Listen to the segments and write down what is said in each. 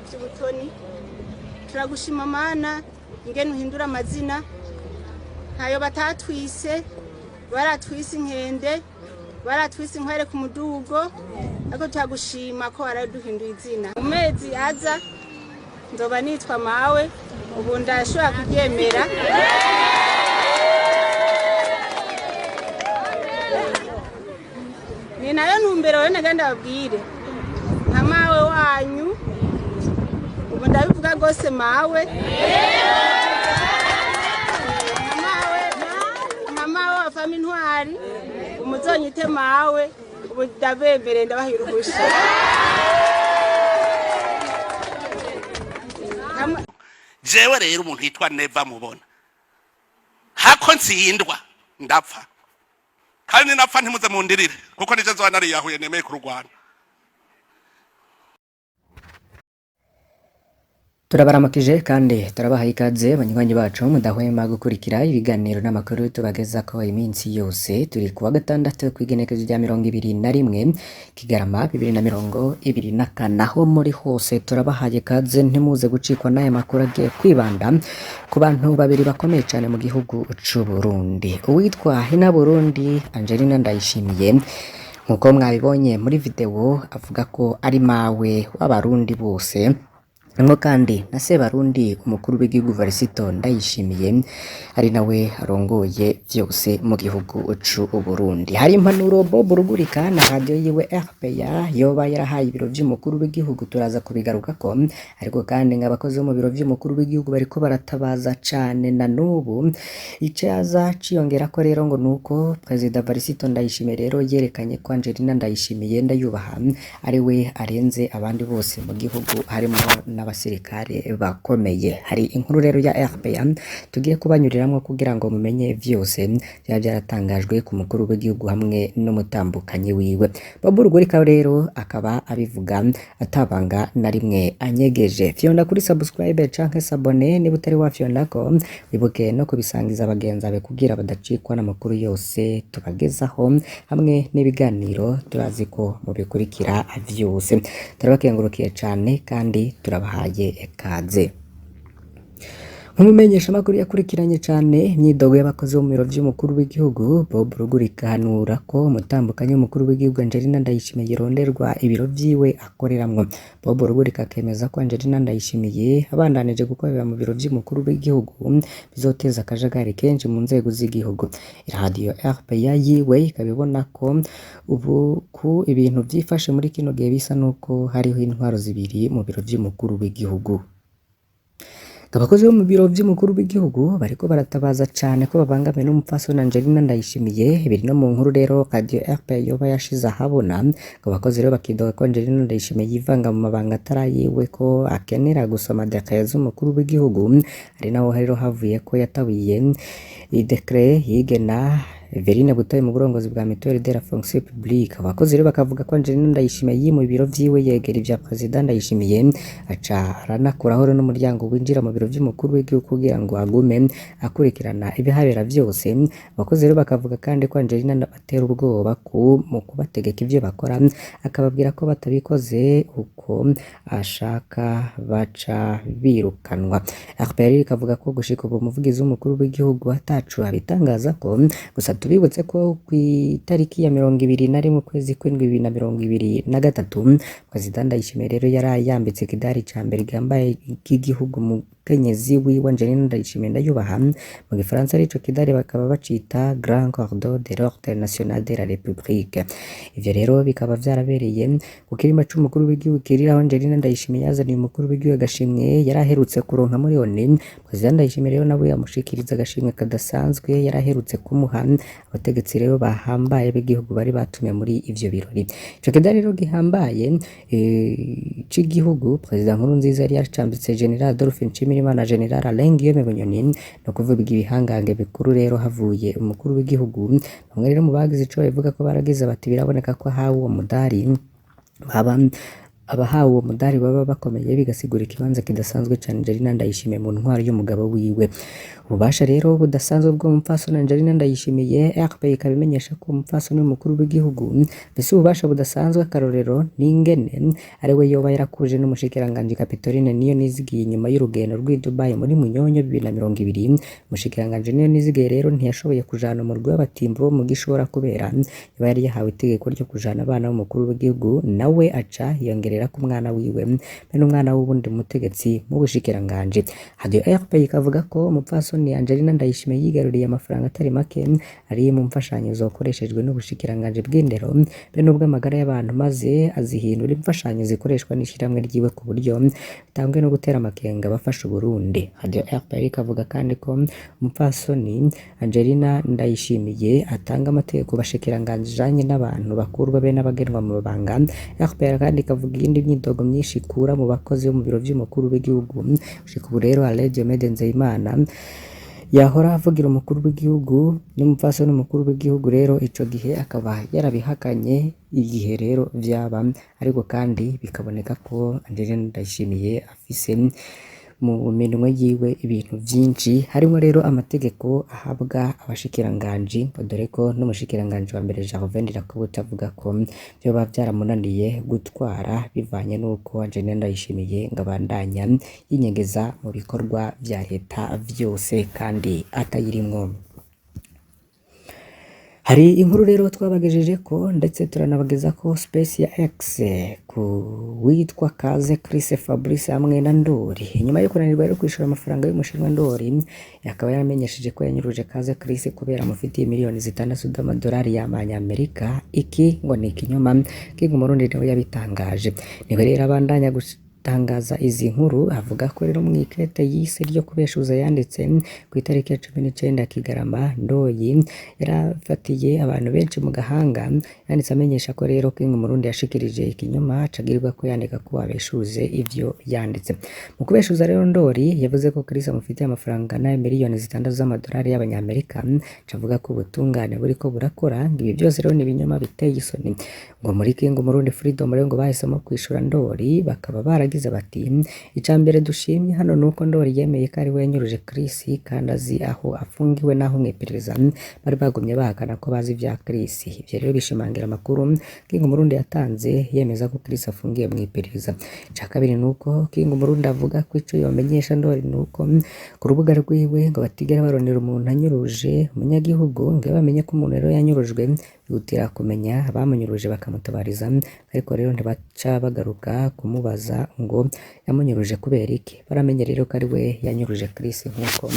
vy'ubutoni. Turagushima Mana ingene uhindura amazina. Ntayo batatwise, baratwise inkende, baratwise inkwere ku mudugo, ariko turagushima ko waraduhinduye izina. Mu mezi aza nzoba nitwa mawe, ubu ndashobora kuryemera. Ni nayo ntumbero rero nagira ndababwire nka mawe wanyu, ubu ndabivuga rwose mawe, nka mawe wa fami Intwari, umuzonyite mawe, ubu ndabemereye, ndabaha uruhusha. Jewe rero umuntu yitwa Neva mubona hako ntsindwa ndapfa, kandi napfa ntimuze mundirire, kuko nije nzoba nariyahuye nemeye kurugwana. Turabaramukije kandi turabahaye ikaze banywanyi bacu mudahwema gukurikira ibiganiro n'amakuru tubagezako iminsi yose. Turi kuwa gatandatu kw'igenekerezo rya 21 Kigarama 2024. Aho muri hose turabahaye ikaze, ntimuze gucikwa n'aya makuru agiye kwibanda ku bantu babiri bakomeye cyane mu gihugu c'u Burundi. Uwitwa Hina Burundi Angelina Ndayishimiye, nkuko mwabibonye muri video, avuga ko ari mawe w'abarundi bose, Nko kandi na Sebarundi umukuru w'igihugu Varisito Ndayishimiye, ari nawe arongoye vyose mu gihugu c'u Burundi. Hari impanuro Bob Rugurika na radio yiwe RPA yoba yarahaye ibiro vy'umukuru w'igihugu, turaza kubigarukako. Ariko kandi ngo abakozi bo mu biro vy'umukuru w'igihugu bariko baratabaza cane na n'ubu. Icaza ciyongerako rero ngo nuko Perezida Varisito Ndayishimiye rero yerekanye ko Angelina Ndayishimiye ndayubaha ari we arenze abandi bose mu gihugu, harimo n'abasirikare bakomeye. Hari inkuru rero ya RPA tugiye kubanyuriramwo kugira ngo mumenye vyose byaba byaratangajwe ku mukuru w'igihugu hamwe n'umutambukanyi wiwe. Bob Rugurika rero akaba abivuga atabanga na rimwe anyegeje. Fyonda kuri subscribe canke s'abonner niba utari wafyondako, wibuke no kubisangiza bagenzi bawe kugira badacikwa n'amakuru yose tubagezaho hamwe n'ibiganiro, turazi ko mubikurikira vyose. Turabakengurukiye cane kandi turabahaye ikaze. Nk'umumenyeshamakuru yakurikiranye cane imyidogo y'abakozi bo mu biro vy'umukuru w'igihugu, Bob Rugurika ahanura ko umutambukanyi w'umukuru w'igihugu Angelina Ndayishimiye yoronderwa ibiro vyiwe akoreramwo. Bob Rugurika akemeza ko Angelina Ndayishimiye abandanije gukorera mu biro vy'umukuru w'igihugu bizoteza akajagari kenshi mu nzego z'igihugu. Iradiyo RPA yiwe ikaba ibona ko ubu ku ibintu vyifashe muri kino gihe bisa nuko hariho intwaro zibiri mu biro vy'umukuru w'igihugu. Abakozi bo mu biro vy'umukuru w'igihugu bariko baratabaza cane ko babangamiwe n'umupfasoni Angelina Ndayishimiye. Biri no mu nkuru rero Radio RPA yoba yashize ahabona. Ngo abakozi rero bakidoga ko Angelina Ndayishimiye yivanga mu mabanga atarayiwe, ko akenera gusoma décret z'umukuru w'igihugu, ari naho rero havuye ko yatawiye décret yigena Everine Butoyi mu burongozi bwa Mutuelle de la Fonction Publique. Abakozi rero bakavuga ko Angelina Ndayishimiye yimuye ibiro vyiwe yegera ivya Perezida Ndayishimiye, aca aranakuraho rero n'umuryango winjira mu biro vy'umukuru w'igihugu kugira ngo agume akurikirana ibihabera vyose. Abakozi rero bakavuga kandi ko Angelina abatera ubwoba ku mu kubategeka ivyo bakora, akababwira ko batabikoze uko ashaka baca birukanwa. RPR ikavuga ko gushika ubu umuvugizi w'umukuru w'igihugu atacu abitangaza ko, gusa tubibutse ko kw'itariki ya 21 ukwezi kw'indwi 2023 Perezida Ndayishimiye rero yaraye yambitse ikidari ca mbere gihambaye k'igihugu mukenyezi wiwe Angelina Ndayishimiye ndayubaha. Mu gifaransa arico kidari bakaba bacita Grand Cordon de l'Ordre National de la République. Ivyo rero bikaba vyarabereye ku kirimba c'umukuru w'igihugu kiriraho Angelina Ndayishimiye yazaniye umukuru w'igihugu agashimwe yari aherutse kuronka muri ONU. Perezida Ndayishimiye rero nawe yamushikiriza agashimwe kadasanzwe yari aherutse kumuha. Abategetsi rero bahambaye b'igihugu bari batumye muri ivyo birori. Ico kidari rero gihambaye c'igihugu Perezida Nkurunziza yari yacambitse General Adolphe Nshimirimana, General Alain Guillaume Bunyoni, no kuvuga ibihangange bikuru rero havuye umukuru w'igihugu. Bamwe rero mu bagize ico babivuga ko baragize bati biraboneka ko ahawe uwo mudari baba abahawe uwo mudari baba bakomeye, bigasigura ikibanza kidasanzwe ca Angelina Ndayishimiye mu ntwaro y'umugabo wiwe. Ububasha rero budasanzwe bw'umupfasoni Angelina Ndayishimiye, RP ikaba imenyesha ko umupfasoni w'umukuru w'igihugu afise ububasha budasanzwe. Akarorero n'ingene ariwe yoba yarakuje n'umushikiranganji Capitoline Niyonizigiye inyuma y'urugendo rw'i Dubai muri Munyonyo 2020. Umushikiranganji Niyonizigiye rero ntiyashoboye kujana umurwi w'abatimbo bo mu Gishora kubera yoba yari yahawe itegeko ryo kujana abana b'umukuru w'igihugu, nawe aca yongerera ku mwana wiwe be n'umwana w'uwundi mutegetsi mu bushikiranganji. Radio RP ikavuga ko umupfasoni Angelina Ndayishimiye yigaruriye amafaranga atari make ari mu mfashanyo zokoreshejwe n'ubushikiranganji bw'indero be n'ubw'amagara y'abantu, maze azihindura imfashanyo zikoreshwa n'ishirahamwe ryiwe ku buryo bitangwe no gutera amakenga abafasha Uburundi. Radio RP ikavuga kandi ko umupfasoni Angelina Ndayishimiye atanga amategeko bashikiranganji ajanye n'abantu bakurwa be n'abagenwa mu mabanga. RPR kandi ikavuga iyindi myidogo myinshi ikura mu bakozi bo mu biro vy'umukuru w'igihugu. Gushika ubu rero Alain Diomede Nzeyimana yahora avugira umukuru w'igihugu n'umupfasoni w'umukuru w'igihugu rero ico gihe akaba yarabihakanye igihe rero vyaba, ariko kandi bikaboneka ko Angelina Ndayishimiye afise mu minwe yiwe ibintu vyinshi harimwo rero amategeko ahabwa abashikiranganji, dore ko n'umushikiranganji wa mbere Gervais Ndirakobuca avuga ko vyoba vyaramunaniye gutwara bivanye n'uko Angelina Ndayishimiye ngo abandanya yinyegeza mu bikorwa vya leta vyose kandi atayirimwo. Hari inkuru rero twabagejeje ko ndetse turanabageza ko space ya X ku witwa Kaze Chris Fabrice hamwe na Ndori, nyuma yo kunanirwa rero kwishura amafaranga y'umushinwa Ndori akaba yaramenyesheje ko yanyuruje Kaze Chris kubera amufitiye miliyoni 6 z'amadolari y'amanyamerika. Iki ngo ni ikinyoma, King Umurundi nawe yabitangaje. Niwe rero abandanya gutangaza izi nkuru, avuga ko rero mw'ikete yise ryo kubeshuza yanditse ku itariki ya 19 Kigarama, Ndoyi yarafatiye abantu benshi mu gahanga. Yanditse amenyesha ko rero King Umurundi yashikirije ikinyoma acagirirwa ko yandika ko abeshuze ivyo yanditse. Mu kubeshuza rero Ndori yavuze ko Chris amufitiye amafaranga angana miliyoni 6 z'amadolari y'abanyamerika, aca avuga ko ubutungane buriko burakora, ngo ibi byose rero ni ibinyoma biteye isoni. Ngo muri King Umurundi Freedom rero ngo bahisemo kwishura Ndori, bakaba baragize bati: "Ica mbere dushimye hano nuko Ndori yemeye ko ari we yanyuruje Chris kandi azi aho afungiwe, naho mw'iperereza bari bagumye bahakana ko bazi ivya Chris." Ivyo rero bishimangira amakuru King Umurundi yatanze yemeza ko Chris afungiye mw'iperereza. Ica kabiri nuko King Umurundi avuga ko ico yomenyesha Ndori nuko ku rubuga rwiwe ngo batigera barondera umuntu anyuruje umunyagihugu, ngo iyo bamenye ko umuntu rero yanyurujwe bihutira kumenya abamunyuruje bakamutabariza, ariko rero ntibaca bagaruka kumubaza ngo yamunyuruje kubera iki. Baramenye rero ko ari we yanyuruje Chris nkuko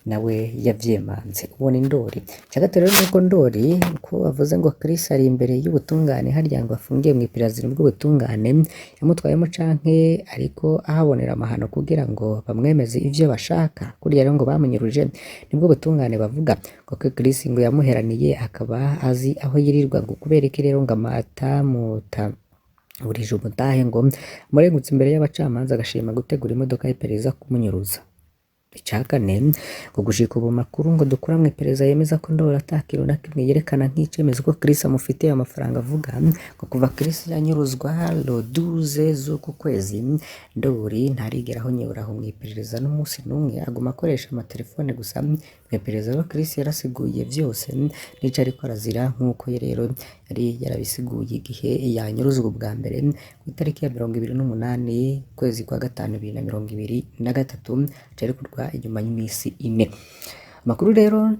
nawe yavyemanze. Uwo ni Ndori. Ica gatatu rero nuko Ndori ko avuze ngo Chris ari imbere y'ubutungane, harya ngo afungiye mw'iperereza bw'ubutungane yamutwayemo canke ariko ahabonera amahano kugira ngo bamwemeze ivyo bashaka. Kurya rero ngo bamunyuruje nibwo butungane bavuga, ngo ko Chris ngo yamuheraniye akaba azi aho yirirwa, ngo kubera iki rero ngo amatamuta burije umutahe ngo amurengutse imbere y'abacamanza agashima gutegura imodoka y'iperereza kumunyuruza. Ica kane ngo gushika ubu makuru ngo dukura mw'iperereza yemeza ko Ndori ata kintu na kimwe yerekana nk'icemezo ko Chris amufitiye amafaranga avuga. Ngo kuva Chris yanyuruzwa le 12 z'uku kwezi, Ndori ntarigera ahonyora aho mw'iperereza n'umunsi n'umwe, aguma akoresha amatelefone gusa. Mw'iperereza rero Chris yarasiguye vyose n'ico ariko arazira, nk'uko rero yari yarabisiguye igihe yanyuruzwa ubwa mbere ku itariki ya 28 ukwezi kwa gatanu 2023, aca arekurwa inyuma y'imisi 4. Amakuru rero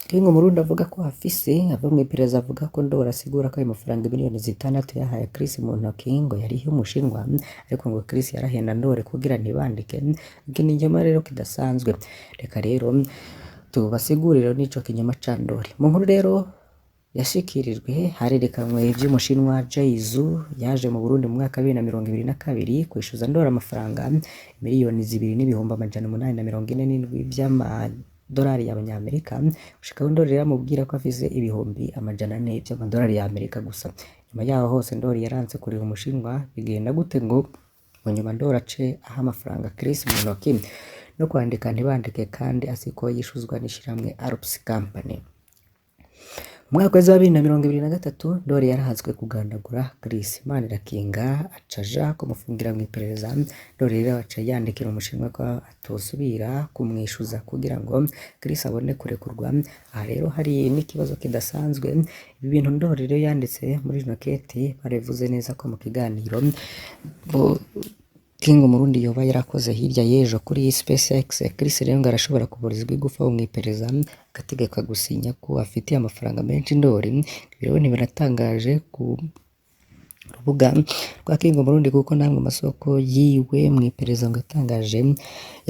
King Umurundi avuga ko afise ava mw'iperereza avuga ko Ndori asigura ko ayo mafaranga miliyoni 6 yahaye Chris mu ntoki ngo yarihe umushinwa, ariko ngo Chris yarahenda Ndori kugira ntibandike. Iki ni ikinyoma rero kidasanzwe. Reka rero tubasigurire n'ico kinyoma ca Ndori. Mu nkuru rero yashikirijwe harerekanwe ivy'umushinwa Jay Zhu yaje mu Burundi mu mwaka wa 2022 kwishuza Ndori amafaranga 2,847,000 vy'amadolari y'abanyamerika. Gushika aho Ndori rero amubwira ko afise 400,000 vy'amadolari y'Amerika gusa. Nyuma yaho hose Ndori yaranse kuriha umushinwa. Bigenda gute ngo mu nyuma Ndori ace aha amafaranga Chris mu ntoki no kwandika ntibandike kandi azi ko yishuzwa n'ishirahamwe Alps Company? Mu mwaka wa 2023 Ndoli yarahazwe kugandagura Chris Manirakinga acaja kumufungira mw'iperereza. Ndoli rero aca yandikira umushinwa ko atosubira kumwishuza kugira ngo Chris abone kurekurwa. Aha rero hari n'ikibazo kidasanzwe. Ibi bintu Ndoli rero yanditse muri rino kete barabivuze neza ko mu kiganiro bo King Umurundi yoba yarakoze hirya y'ejo kuri SpaceX. Chris rero ngo arashobora kuburizwa igufa mw'iperereza agategekwa gusinya ko afitiye amafaranga menshi Ndoli. Ibi rero ntibiratangaje ku rubuga rwa King Umurundi kuko namwe mu masoko yiwe mw'iperereza ngo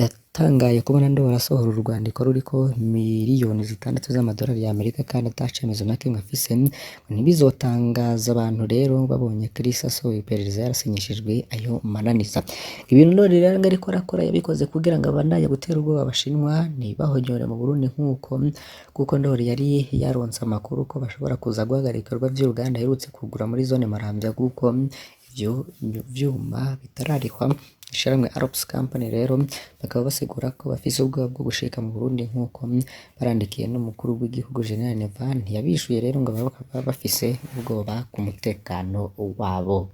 yatangaye kubona Ndoli asohora urwandiko ruriko 6 miliyoni z'amadolari y'Amerika kandi atacemezo na kimwe afise. Ngo ntibizotangaza abantu rero babonye Chris asohoye iperereza yarasinyishijwe ayo mananiza. Ibintu Ndoli rero ngo ariko arakora yabikoze kugira ngo abandanye gutera ubwoba Abashinwa ntibahonyore mu Burundi nk'uko kuko Ndoli yari yaronse amakuru ko bashobora kuza guhagarika ibikorwa vy'uruganda aherutse kugura muri zone Maramvya kuko ivyo vyuma bitararihwa. Ishirahamwe Alps Company rero bakaba basigura ko bafise ubwoba bwo gushika mu Burundi nk'uko barandikiye n'umukuru w'igihugu General Neva ntiyabishuye, rero ngo bakaba bafise ubwoba ku mutekano wabo.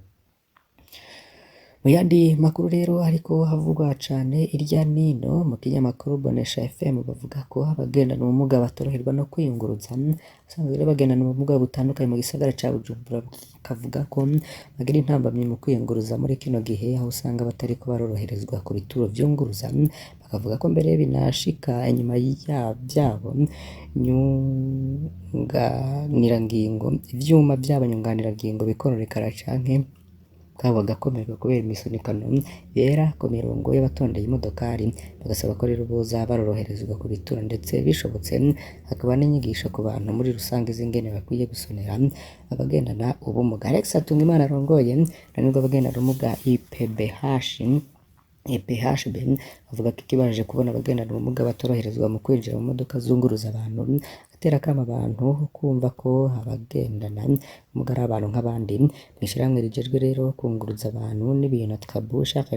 Mu yandi makuru rero ariko havugwa cane irya nino, mu kinyamakuru Bonesha FM bavuga ko abagendana ubumuga batoroherwa no kwiyunguruza. Abasanzwe rero bagendana ubumuga butandukanye mu gisagara ca Bujumbura bakavuga ko bagira intambamyi mu kwiyunguruza muri kino gihe, aho usanga batariko baroroherezwa ku bituro vyunguruza. Bakavuga ko mbere binashika inyuma vyabo nyunganirangingo, ivyuma vyabo nyunganirangingo bikononekara canke bwabo bagakomereka kubera imisunikano yera ku mirongo y'abatondeye imodokari. Bagasaba ko rero boza baroroherezwa ku bituro, ndetse bishobotse hakaba n'inyigisho ku bantu muri rusange z'ingene bakwiye gusonera abagendana ubumuga. Alex Hatungimana arongoye urunani rw'abagendana ubumuga IPBH EPHB avuga ko ikibaje kubona abagendana ubumuga batoroherezwa mu kwinjira mu modoka zunguruza abantu, atera akamo abantu kumva ko abagendana ubumuga ari abantu nk'abandi. Mw'ishirahamwe rijejwe rero kunguruza abantu n'ibintu Atkabu Charles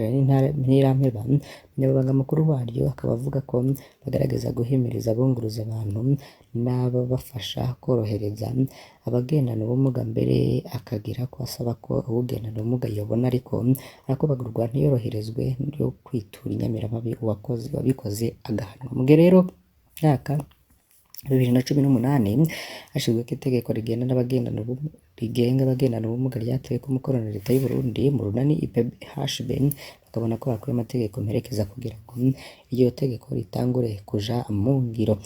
Ntirampeba, umunyamabanga mukuru waryo, akaba avuga ko bagerageza guhimiriza abunguruza abantu n'ababafasha korohereza abagendana ubumuga, mbere akagira ko asaba ko uwugendana ubumuga yobona ariko arakubagurwa ntiyoroherezwe yo kwitura inyamiramabi, uwakoze wabikoze agahanwa. Mu gihe rero myaka 2018 hashizweko itegeko rigenga abagendana ubumuga ryateweko umukono na leta y'u Burundi, mu runani IPHB bakabona ko hakwiye amategeko mperekeza kugira ngo iryo tegeko ritangure kuja mu ngiro.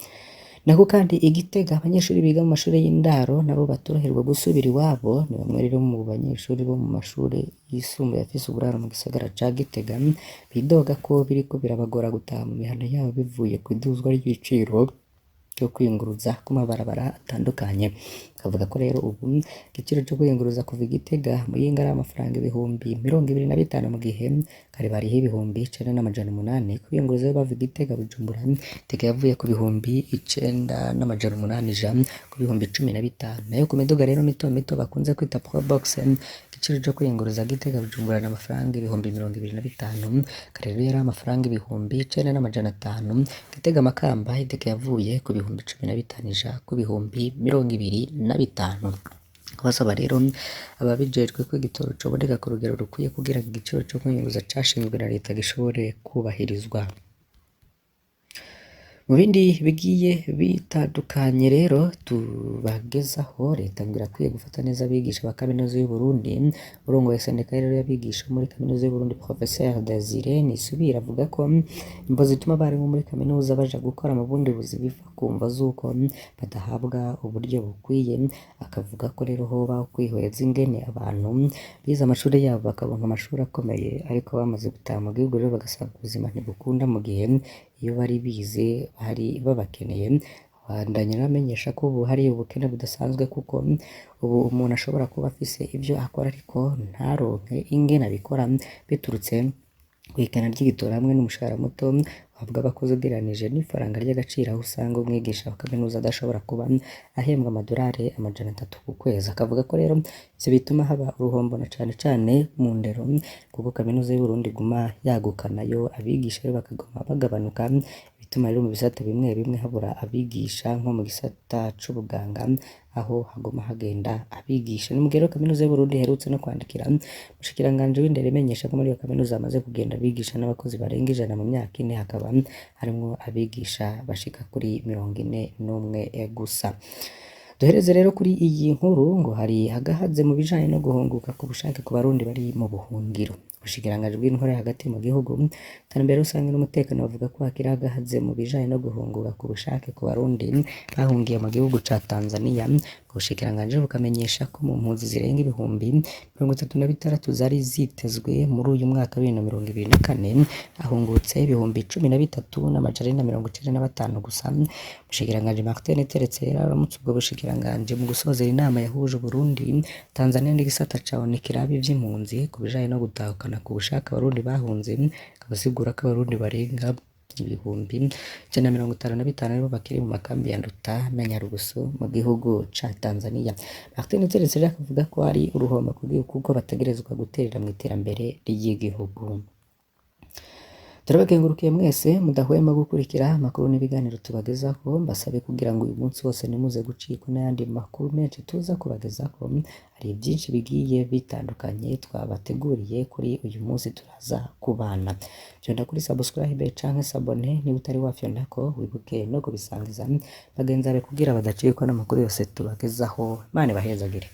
Nako kandi i Gitega abanyeshuri biga mu mashuri y'indaro nabo batoroherwa gusubira iwabo. Ni bamwe rero mu banyeshuri bo mu mashuri yisumbuye afise uburaro mu gisagara ca Gitega bidoga ko biriko birabagora gutaha mu mihana yabo bivuye kw'iduzwa ry'ibiciro vyo kwiyunguruza ku mabarabara atandukanye. Bavuga ko rero ubu igiciro co kwiyunguruza kuva i Gitega Muyinga ari amafaranga 25,000, mu gihe kare bariha 9800. Kwiyunguruza bava i Gitega Bujumbura, itike yavuye ku 9800 ija ku 15,000. Nayo ku miduga rero mito mito bakunze kwita Probox, igiciro co kwiyunguruza Gitega Bujumbura ni amafaranga 25,000, kare rero yari amafaranga 9500. Gitega Makamba itike yavuye ku 15,000 ija ku 25,000. Basaba rero ababijejwe ko igitoro coboneka ku rugero rukwiye kugira ngo igiciro co kwiyunguruza cashinzwe na leta gishobore kubahirizwa. Mu bindi bigiye bitandukanye rero tubagezaho, leta ngo irakwiye gufata neza abigisha ba kaminuza y'u Burundi. Urongoye sendika rero y'abigisha muri kaminuza y'u Burundi, Professeur Desire Nisubira, avuga ko imvo zituma abarimu muri kaminuza baja gukora mu bundi buzi biva ku mvo z'uko badahabwa uburyo bukwiye. Akavuga ko rero hoba kwihweza ingene abantu bize amashuri yabo bakaronka amashuri akomeye, ariko bamaze gutaha mu gihugu rero bagasanga ubuzima ntibukunda mu gihe iyo bari bize bari babakeneye. Abandanya amenyesha ko ubu hari ubukene budasanzwe, kuko ubu umuntu ashobora kuba afise ivyo akora ariko ntaronke ingene abikora biturutse kw'ikena ry'igitoro hamwe n'umushahara muto uhabwa abakozi ugereranije n'ifaranga ry'agaciro, aho usanga umwigisha wa kaminuza adashobora kuba ahembwa amadolari 300 ku kwezi. Akavuga ko rero ivyo bituma haba uruhombo na cane cane mu ndero, kuko kaminuza y'u Burundi iguma yaguka nayo abigisha rero bakaguma bagabanuka, bituma rero mu bisata bimwe bimwe habura abigisha nko mu gisata c'ubuganga. aho haguma hagenda abigisha. Ni mu gihe rero kaminuza y'Uburundi iherutse no kwandikira umushikiranganji w'indero imenyesha ko muri iyo kaminuza hamaze kugenda abigisha n'abakozi barenga 100 mu myaka 4, hakaba harimwo abigisha bashika kuri 41 gusa. Duhereze rero kuri iyi nkuru ngo hari agahaze mu bijanye no guhunguka ku bushake ku Barundi bari mu buhungiro. Ubushikiranganji bw'intwaro hagati mu gihugu, iterambere rusange n'umutekano bavuga ko hakiri agahaze mu bijanye no guhunguka ku bushake ku Barundi bahungiye mu gihugu ca Tanzania. Ubwo bushikiranganji bukamenyesha ko mu mpunzi zirenga 36,000 zari zitezwe muri uyu mwaka wa 2024, hahungutse 13,495 gusa. Umushikiranganji Martin Teretse rero aramutse ubwo bushikiranganji mu gusozera inama yahuje Uburundi, Tanzania n'igisata ca ONU kiraba ivy'impunzi ku bijanye no gutahukana ku bushake Abarundi bahunze, akaba asigura ko Abarundi barenga 155,000 aribo bakiri mu makambi ya Nduta na Nyarugusu mu gihugu ca Tanzania. Martin Teretse rero akavuga ko ari uruhombo ku gihugu kuko bategerezwa guterera mu iterambere ry'igihugu. Turabakengurukiye mwese mudahwema gukurikira amakuru n'ibiganiro tubagezaho, mbasabe kugira ngo uyu munsi wose ntimuze gucikwa n'ayandi makuru menshi tuza kubagezaho. Hari byinshi bigiye bitandukanye twabateguriye kuri uyu munsi turaza kubana. Fyonda kuri subscribe canke s'abonner niba utari wafyondako, wibuke no kubisangiza bagenzi bawe kugira badacikwa n'amakuru yose tubagezaho. Imana ibahezagire.